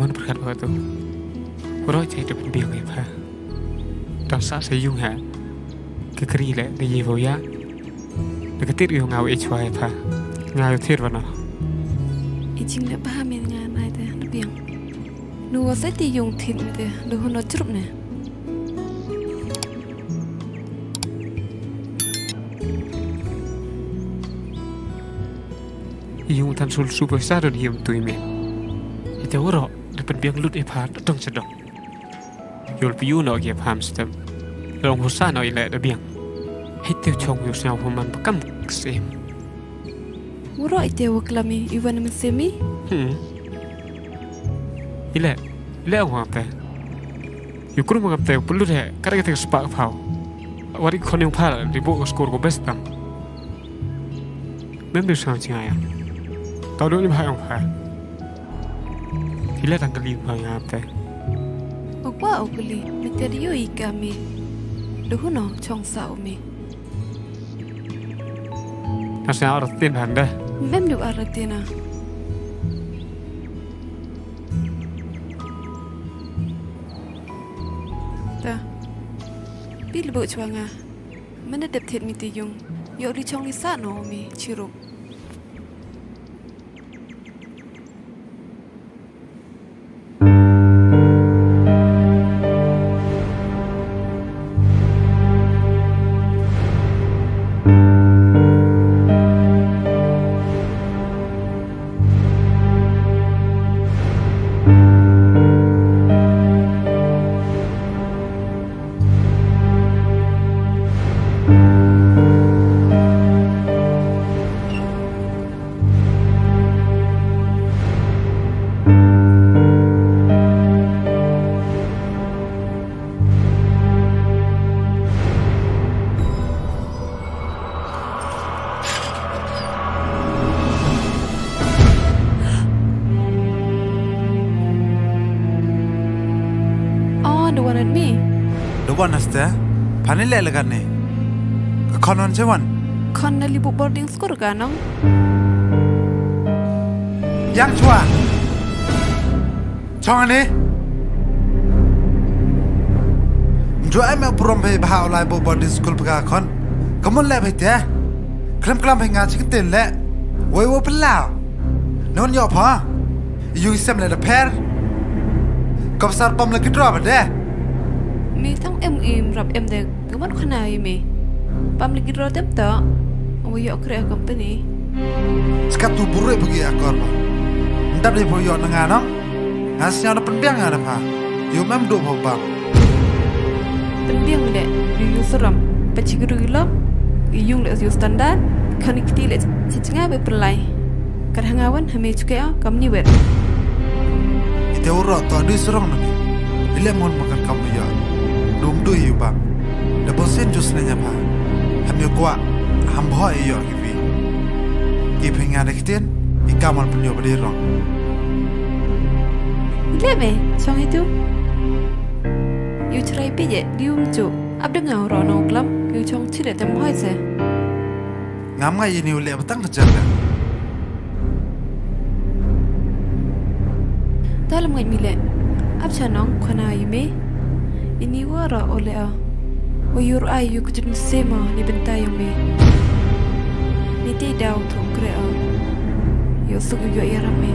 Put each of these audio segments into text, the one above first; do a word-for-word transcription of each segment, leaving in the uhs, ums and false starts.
Wan pyrkhat wa tu. Roi chai tu pynbiang ya pha. Tang sa sa yung ha. Ka kri le da ye wa ya. Da ka tir yung nga wa e chwa ya pha. Nga yu thir wa no. I jing le ba mi nga nai te da biang. Nu wa sa ti yung thir mi te da hun no chrup ne. Yung than sul su pha sa don hiam tu i me. I te wa ro da pynbiang lut e pha da tong sa dong. Yol pi yu no ki pham stem. Long husa no i le da biang. Hei te chong yu sñiaw hu man ba kam ksem. Wuro i te wa klam i wan man semi. Hmm. I le, i le wa te. Yu krum wa te pulu de, kar ka te spak phau. Wari khon yung phal, di bu skor ko best tam. Mem di sang chinga ya. Tau du ni bha yung pha. Hila tang kali ba nga te. Okwa okli, mi te dio i kami. Duhu no chong sa umi. Nasa aratin handa. Mem du aratina. Ta. Pi le bu chwa nga. Mene dep thied mi ti yung. Yo li chong li sa no mi chirup. Oh, the one at me. The one as te? Pani le lagan ni. Ka khon on che wan. Khon na li bu boarding school ka nong. Yang chwa. Chong ani. Mjua em ap rom phe bha ulai bo boarding school pha khon. Kamun le phe te. Khlem klam phe nga chikitin le. Wei wo pla. Non yo pha. Yu sem le da pher. Kop sar pam le kidro ba de. Mi thang em im rap em de. Kamun khana i mi. Pam le kidro tem to. Wei yo kre company. Skat tu bure pagi akor ba. Ndap de bo yo na nga nong. Nga sñiaw na pynbiang nga da pha. Yu mem du pha bam. Pynbiang le, yu yu seram. Pa chigru yu lom. Yu yung le yu standard. Khani kti le chi chinga be pynlai. Kar hanga wan hame chuke o kam ni wet. Ite uro to du serong na ni. Ile mon makan kam ya. Dum du yu bam. Da bosen jus ne nya pha. Ham yu kwa. Ham bho yu. Ki phi nga da ktien, i kamal pynyoh badi rong. Leh me, chong hitu. Yu chrai pi je, diu mchu. Ap da nga ro no klam, yu chong chi de tem hoi se. Ngam nga ini u leh batang ka jaka. Dalam ngai mi leh. Ap cha nong khana yu me. Ini wa ra o leh a. Wa yur ai yu kjut sema ni bynta yong me. Ni te daw thok kre a. Yo suk yu yo yaram me.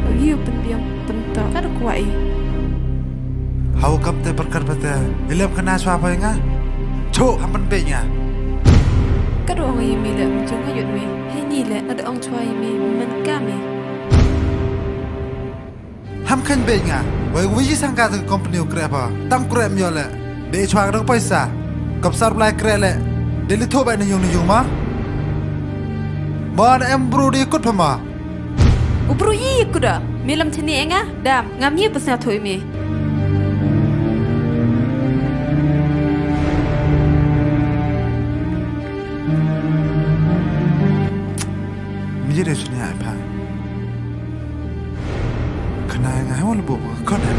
Wa yu pynbiang pynta kar kwai. Hau kam te perkar pete. Ilem kena swa pa nga. Chok ham pynbei nga. Kado ong yu me le mjung ayut me. Hei ni le ada ong chwa yu me man ka me. Ham khein beit nga, wei wei sang ka te company u kreh pha, tang kreh em yo le, de chwa ka dang paisa, kop sar blai kreh le, de li thoh beit na yung na yung ma. Mo na em bru di kut pha ma. U bru yi kut da, mi lam chini e nga, dam, ngam yi pha sñiaw thoh i mi. Mi ji de chini ai pha. Khana nga hoi le bo ka khon ha.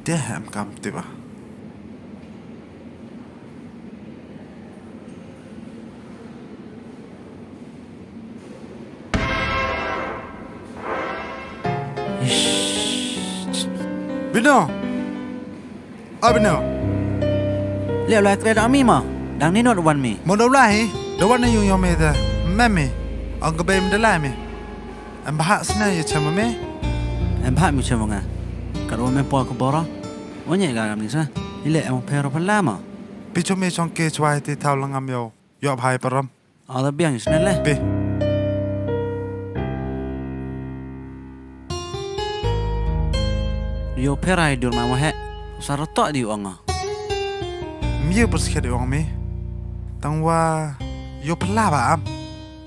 Te ha em kam te ba. No. Abi no. Le lai kre da mi ma. Dang ni not wan mi. Mo da lai hi. Da wan na yung yong me da. Me mi. Ang ka bei mi da lai mi. Em bha sne ye chama me. Em bha mi chama nga. Ka ro me po ka bora. Onye ga mi sa. Ile em phero pala ma. Picho me chong ke chwai ti thaw langam yo. Yo bhai param. Ada biang isne le. Pi. Yo pherai dur ma mo he. Sarotok di ong. Mye pus khe di ong mi. Tang wa yo pela ba am.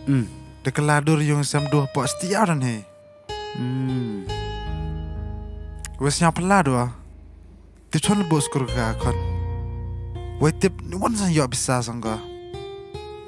Hmm. De kela dur yung sem dur po stia dan he. Hmm. Wei sñiaw pela dua. Tip chon le bus kur ka khon. Wei tip ni wan san yo bisa sang ka.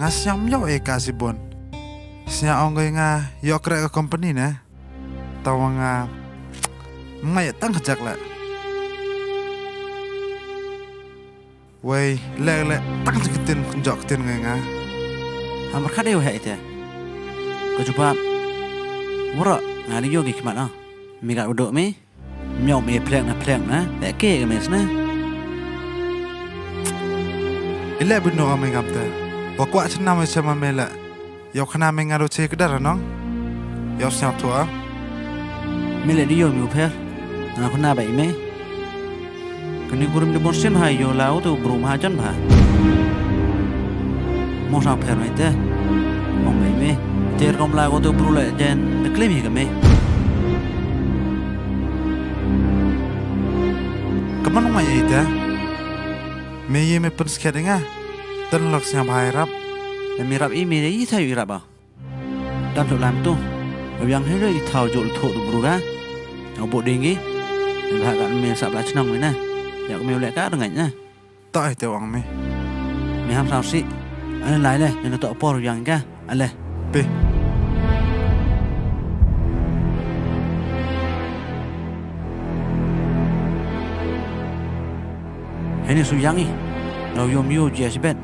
Nga sñiaw myo e ka si bon. Sñiaw ong nga yo kre ka company ne. Tawa nga. Ngai tang kajak le. Wei, le, le, tang sa ktin, jok ktin ngai nga. Hamar khat ew hei te. Ko chupa. Wara, nga li yogi khmat ah. Mi gat udo mi. Myok mi plek na plek na. Le ke ke mes na. Ile bino ame ngam te. Wa kwah chna me chama me le. Yow khana me nga ro che kdar nong. Yow sñiaw thua. Me le di yow mi u pher. Nga khana ba i me. Kani kurim di morsim ha yow la u tu bru ma jan ba. Mo sa pher me te. Mo me me. Ter kom la u tu bru le jen de klem hi ka me. Kaman ma ye te. Me ye me pun skhet nga. Tan lok sñiaw ba i rap. Me rap i me ye thaw i rap ba. Dam suk lam tu. Abiang hei roi thaw jol thok tu bru ka. Au bok ding ki. Bha ka me sap la chnong me na. Yak me u le ka rngai na. Ta ai te wang me. Me ham saw si. Ane lai le, ne to por yang ka. Ale. Pi. Hei ni su yang i. Rau yom yo jia sibet.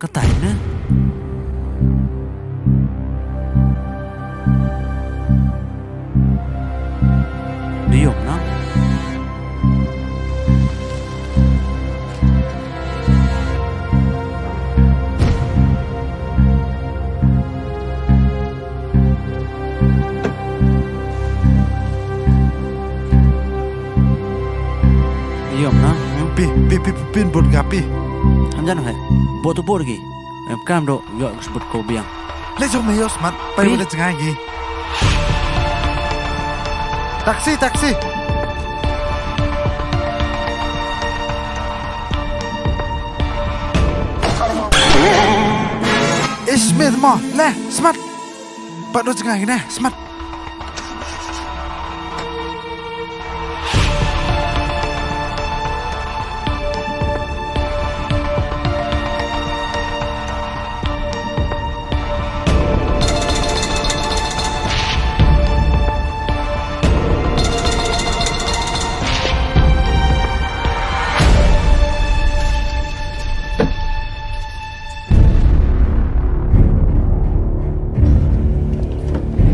Ka tai na. Diom na. Yom na. Pi, pi, pi, pi, pin bot ka pi. Ham jan hai. Bot tu bot ki. Em kam do, yo, bot ko biang. Le jom yo smat, pai wala jngai ki. Taxi, taxi. Ismet mo, le, smat. Pat do jngai ki ne, smat.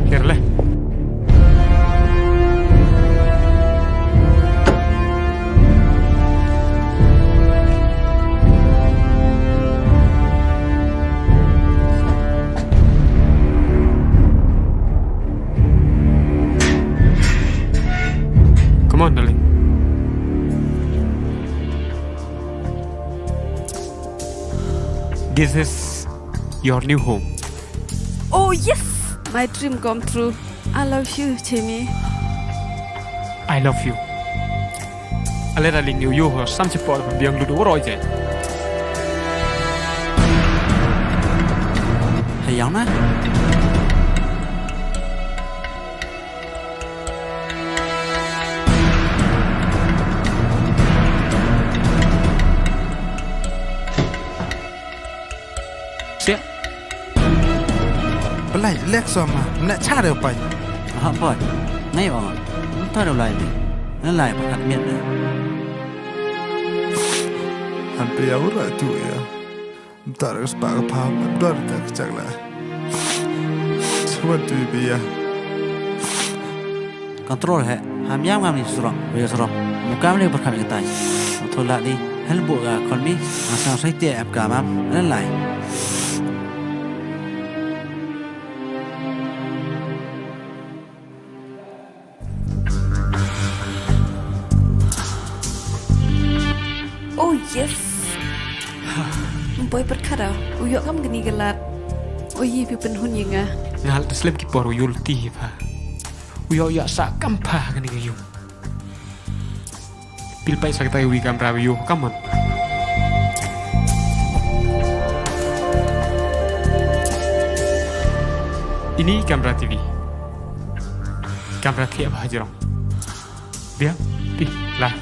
Kerle. Come on, darling. This is your new home. Oh, yes! My dream come true. I love you, Jimmy. I love you. Ale darling, you, you, sam si por biang lu du roi je. Hey, yang na? Siap. Pelai, lek sama, nak cara pai. Aha, pai. Ngai ong. Entah dah lai ni. Ngai lai pakat miat ni. Han pe ya ura tu ya. Mta ra ka spah ka pha, mdor ta ka chak la. Swan tu bi ya. Control he, ham yam ngam ni surong, wei surong. Mukam ni berkham ni katai. Thola ni, hel bu ka kon mi, asang sai te ap ka mam, ala lai. Oh, yes. Boy, perkara u yoh kam kani ka lad. Oh, ye phi pynhun ya nga. Ngal ta slem ki por u yul ti hi pha. U yoh ya sa kam pha kani ka yung. Pil pai sa katai wi kamra wi yoh, come on. Ini kamra T V. Kamra thiah bha jrong. Dia, ti, la.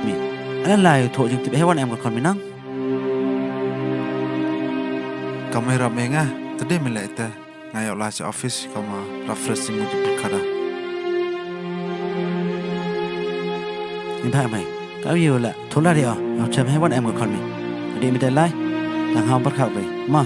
Mi, ala lai u thoh jingtip hewan em ka khon mi nang. Kamai rap me nga, tade me le te. Nga yoh la cha office, kama rap fresh jingmut jingpyrkhat da. Ni bha mai, ka wi u la, thoh la ri o, yoh chem hewan em ka khon mi. Tade me te lai, tang ham pyrkhat ri, ma.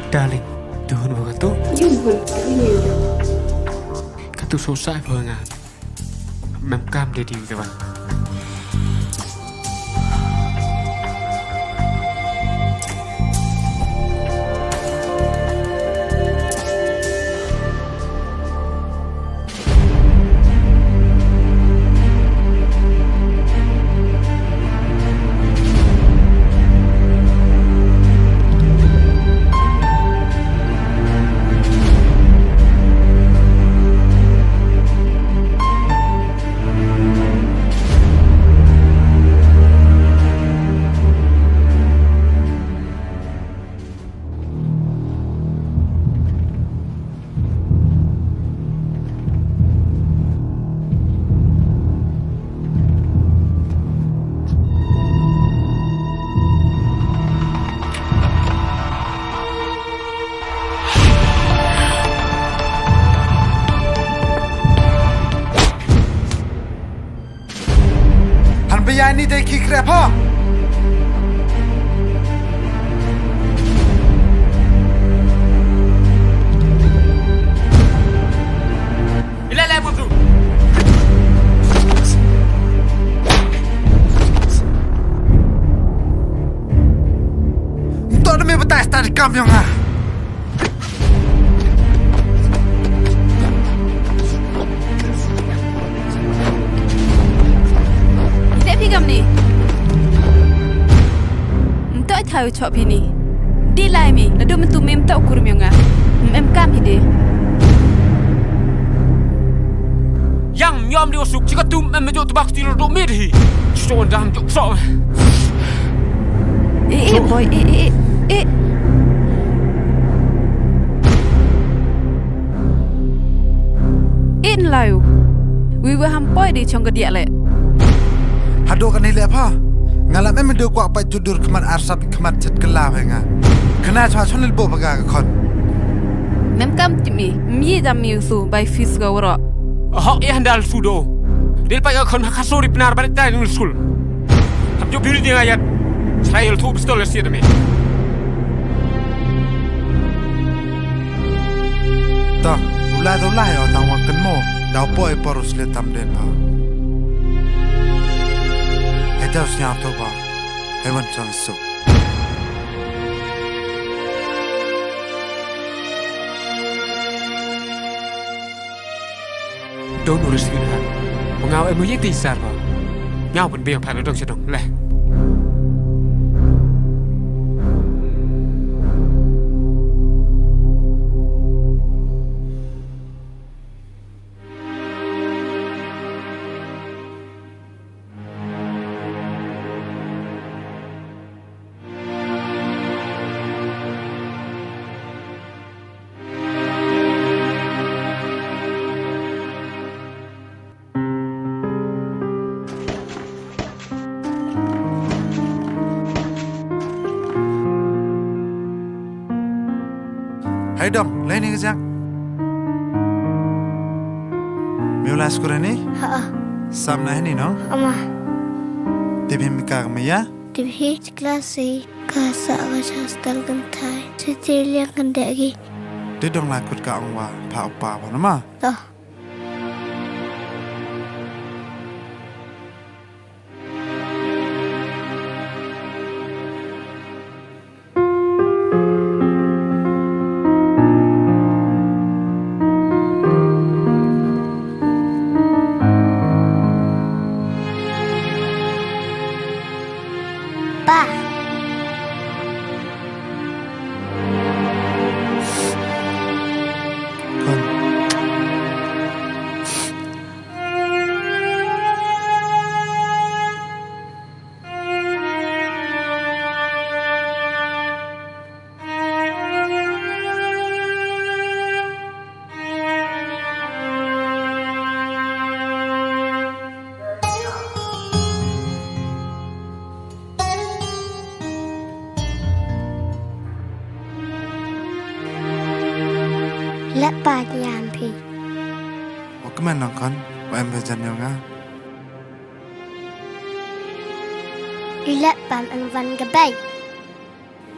Darling, tu hun ba katu? Katu so sai ba nga. Mem kam de di te wan. Han bia ni dei ki krep ha. Ila le mutu. Nto demi betai start kam yong ha. Te phi kam ni. Nto thaw chop phi ni. Di lai mi, na dum tu mim ta ukur mi nga. Em kam hi de. Yang nyom di usuk, chika tum em jo tubak ti ro do mi di. Chon dam jo so. Eh, eh, boy, eh, eh, eh, eh. In lau. Wi wa ham poi di chong ka diak le. Hado kani le pha. Nga lam em do kwak pa judur khmat arsap khmat chet kela pha nga. Khana chwa chon lil bo baga ka khon. Mem kam timi, mi dam mi usu bai fis ga waro. Hok ya handal sudo. Dil pa ka khon ha khasori pnar balik tai nul skul. Hap jo biri dia ayat. Saya tu pistol ya siat mi. Ta, ula da ula ya tang wa kenmo, da poi porus le tam den pha. Heta snya to ba, hewan chang suk. Don't worry, sweetheart. Pengau em ye ti sar ba. Ngau pun biang pha dong sedong leh. Dong, lai ni ka jak. Me u lai skur ni? Ha. Sam na ni no? Ama. Tip hi mi ka me ya? Tip hi class i ka sa ka hostel kan thai. Siti liang kan dek gi. Te dong lai kut ka ong wa pha u pa wa na ma. To. Pa. Khon. Leh pa, niam phi. Wa kmen nang khon, wa em phi jan yong nga. I leh pa, em wan ka bei.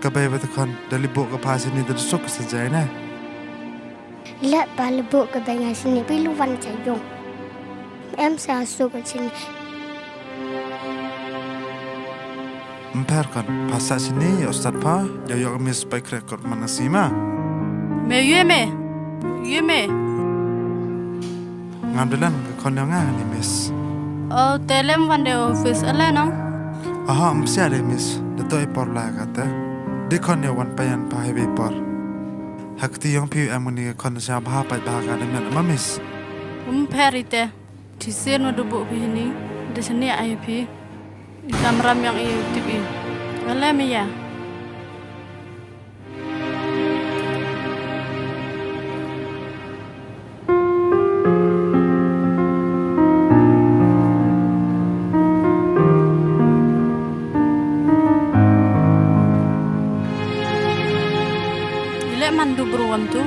Ka bei wa te khon, da li booh ka pha sini da suk sa jai na. Leh pa, li booh ka bei nga sini, phi lu wan cha yung. Em sa suk sini. Ym pher khon, pha sa sini, yow stad pha, yow yoh ka miss pai khreh kot man ka sngi ma. Me ye me, ye me. Ngam da len ka khon yong nga ni miss. O, te lem wan de office ale nong. Aha, ym psiah de miss, da toh i por la ka te. De khon yow wan payan pha hewi por. Ha kti yong phi em ni ka khon sa bha pa bha ka de met ma miss. Ym pher i te. Chisien wa du booh phi ni, da sini ai phi. I kamram yong i tip i. Ale me ya. I leh man du bru wan tu.